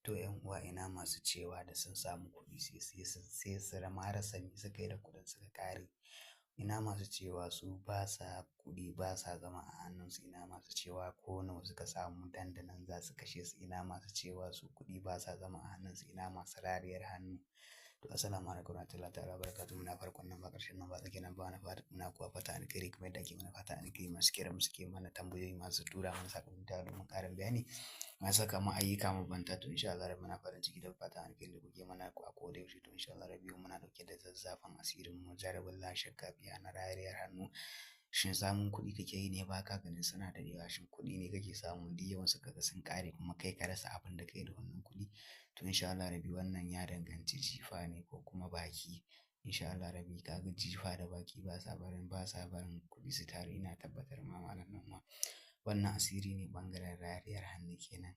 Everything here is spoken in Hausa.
To 'yan uwa, ina masu cewa da sun samu kuɗi sai su ma rasa me suka yi da kuɗin suka ƙare. Ina masu cewa su ba sa kuɗi, ba sa zama a hannunsu. Ina masu cewa ko nawa suka samu dandanan za su kashe su. Ina masu cewa su kuɗi ba sa zama a hannunsu. Ina masu rariyar hannu. To assalamu alaikum warahmatullahi ta'ala barakatuhu. Muna farkon nan ba ƙarshen nan ba tsakiyar nan ba na fata muna kuwa fata alkhairi kamar yadda ake mana fata alkhairi. Masu kira mu suke mana tambayoyi, masu tura mana saƙonni da domin ƙarin bayani, masu saka mu ayyuka mabambanta. To insha Allah muna farin ciki da fatan alkhairi da kuke mana a koda yaushe. To insha Allah yau muna ɗauke da zazzafan asirin mu jarabin lashe kafiya na rariyar hannu. Shin samun kuɗi kake yi ne ba ka ganin suna da yawa? Shin kuɗi ne kake samu duk yawan su kaga sun ƙare kuma kai ka rasa abin da kai da wannan kuɗi? To insha Allah rabbi wannan ya danganci jifa ne ko kuma baki. Insha Allah rabbi kaga jifa da baki ba sa barin kuɗi su taru. Ina tabbatar ma malam ɗan uwa wannan asiri ne, ɓangaren rariyar hannu kenan.